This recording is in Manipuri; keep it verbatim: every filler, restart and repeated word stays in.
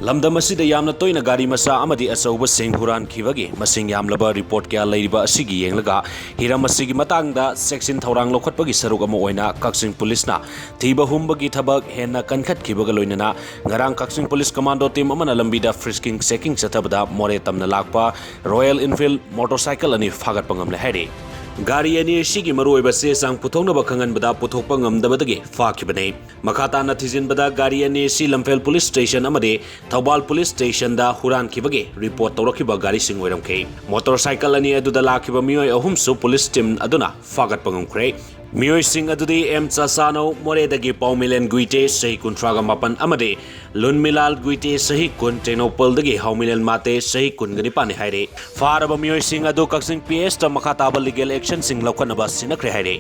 ꯂꯝꯗꯝ ꯑꯁꯤꯗ ꯌꯥꯝꯅ ꯇꯣꯏꯅ ꯒꯥꯔꯤ ꯃꯆꯥ ꯑꯃꯗꯤ ꯑꯆꯧꯕꯁꯤꯡ ꯍꯨꯔꯥꯟꯈꯤꯕꯒꯤ ꯃꯁꯤꯡ ꯌꯥꯝꯂꯕ ꯔꯤꯄꯣꯔꯠ ꯀꯌꯥ ꯂꯩꯔꯤꯕ ꯑꯁꯤꯒꯤ ꯌꯦꯡꯂꯒ, ꯍꯤꯔꯝ ꯑꯁꯤꯒꯤ ꯃꯇꯥꯡꯗ ꯆꯦꯛꯁꯤꯟ ꯊꯧꯔꯥꯡ ꯂꯧꯈꯠꯄꯒꯤ ꯁꯔꯨꯛ ꯑꯃ ꯑꯣꯏꯅ ꯀꯛꯆꯤꯡ ꯄꯨꯂꯤꯁꯅ ꯊꯤꯕ ꯍꯨꯝꯕꯒꯤ ꯊꯕꯛ ꯍꯦꯟꯅ ꯀꯟꯈꯠꯈꯤꯕꯒ ꯂꯣꯏꯅꯅ, ꯉꯔꯥꯡ ꯀꯛꯆꯤꯡ ꯄꯨꯂꯤꯁ ꯀꯃꯥꯟꯗꯣ ꯇꯤꯝ ꯑꯃꯅ ꯂꯝꯕꯤꯗ ꯐ꯭ꯔꯤꯁꯀꯤꯡ ꯆꯦꯀꯤꯡ ꯆꯠꯊꯕꯗ ꯃꯣꯔꯦ ꯇꯝꯅ ꯂꯥꯛꯄ ꯔꯣꯌꯦꯜ ꯏꯟꯐꯤꯜꯗ ꯃꯣꯇꯣꯔꯁꯥꯏꯀꯜ ꯑꯅꯤ ꯐꯥꯒꯠꯄ ꯉꯝꯂꯦ ꯍꯥꯏꯔꯤ꯫ ꯒꯥꯔꯤ ꯑꯅꯤ ꯑꯁꯤꯒꯤ ꯃꯔꯨꯑꯣꯏꯕ ꯆꯦ ꯆꯥꯡ ꯄꯨꯊꯣꯛꯅꯕ ꯈꯪꯍꯟꯕꯗ ꯄꯨꯊꯣꯛꯄ ꯉꯝꯗꯕꯗꯒꯤ ꯐꯥꯈꯤꯕꯅꯤ꯫ ꯃꯈꯥ ꯇꯥꯅ ꯊꯤꯖꯤꯟꯕꯗ ꯒꯥꯔꯤ ꯑꯅꯤ ꯑꯁꯤ ꯂꯝꯐꯦꯜ ꯄꯨꯂꯤꯁ ꯁ꯭ꯇꯦꯁꯟ ꯑꯃꯗꯤ ꯊꯧꯕꯥꯜ ꯄꯨꯂꯤꯁ ꯁ꯭ꯇꯦꯁꯟꯗ ꯍꯨꯔꯥꯟꯈꯤꯕꯒꯤ ꯔꯤꯄꯣꯔꯠ ꯇꯧꯔꯛꯈꯤꯕ ꯒꯥꯔꯤꯁꯤꯡ ꯑꯣꯏꯔꯝꯈꯤ꯫ ꯃꯣꯇꯣꯔꯁꯥꯏꯀꯜ ꯑꯅꯤ ꯑꯗꯨꯗ ꯂꯥꯛꯈꯤꯕ ꯃꯤꯑꯣꯏ ꯑꯍꯨꯝꯁꯨ ꯄꯨꯂꯤꯁ ꯇꯤꯝ ꯑꯗꯨꯅ ꯐꯥꯒꯠꯄ ꯉꯝꯈ꯭ꯔꯦ꯫ ꯃꯤꯑꯣꯏꯁꯤꯡ ꯑꯗꯨꯗꯤ ꯑꯦꯝ ꯆꯆꯥꯅꯧ, ꯃꯣꯔꯦꯗꯒꯤ ꯄꯥꯎꯃꯤꯂꯦꯟ ꯒꯨꯏꯇꯦ, ꯆꯍꯤ ꯀꯨꯟꯊ꯭ꯔꯥꯒ ꯃꯥꯄꯟ, ꯑꯃꯗꯤ ꯂꯨꯟꯃꯤꯂꯥꯜ ꯒꯨꯏꯇꯦ, ꯆꯍꯤ ꯀꯨꯟ, ꯇꯦꯡꯅꯧꯄꯜꯗꯒꯤ ꯍꯥꯎꯃꯤꯂꯦꯟ ꯃꯥꯇꯦ, ꯆꯍꯤ ꯀꯨꯟꯒ ꯅꯤꯄꯥꯟꯅꯤ ꯍꯥꯏꯔꯤ꯫ ꯐꯥꯔꯕ ꯃꯤꯑꯣꯏꯁꯤꯡ ꯑꯗꯨ ꯀꯛꯆꯤꯡ ꯄꯤ ꯑꯦꯁꯇ ꯃꯈꯥ ꯇꯥꯕ ꯂꯤꯒꯦꯜ ꯑꯦꯛꯁꯟꯁꯤꯡ ꯂꯧꯈꯠꯅꯕ ꯁꯤꯟꯅꯈ꯭ꯔꯦ ꯍꯥꯏꯔꯤ꯫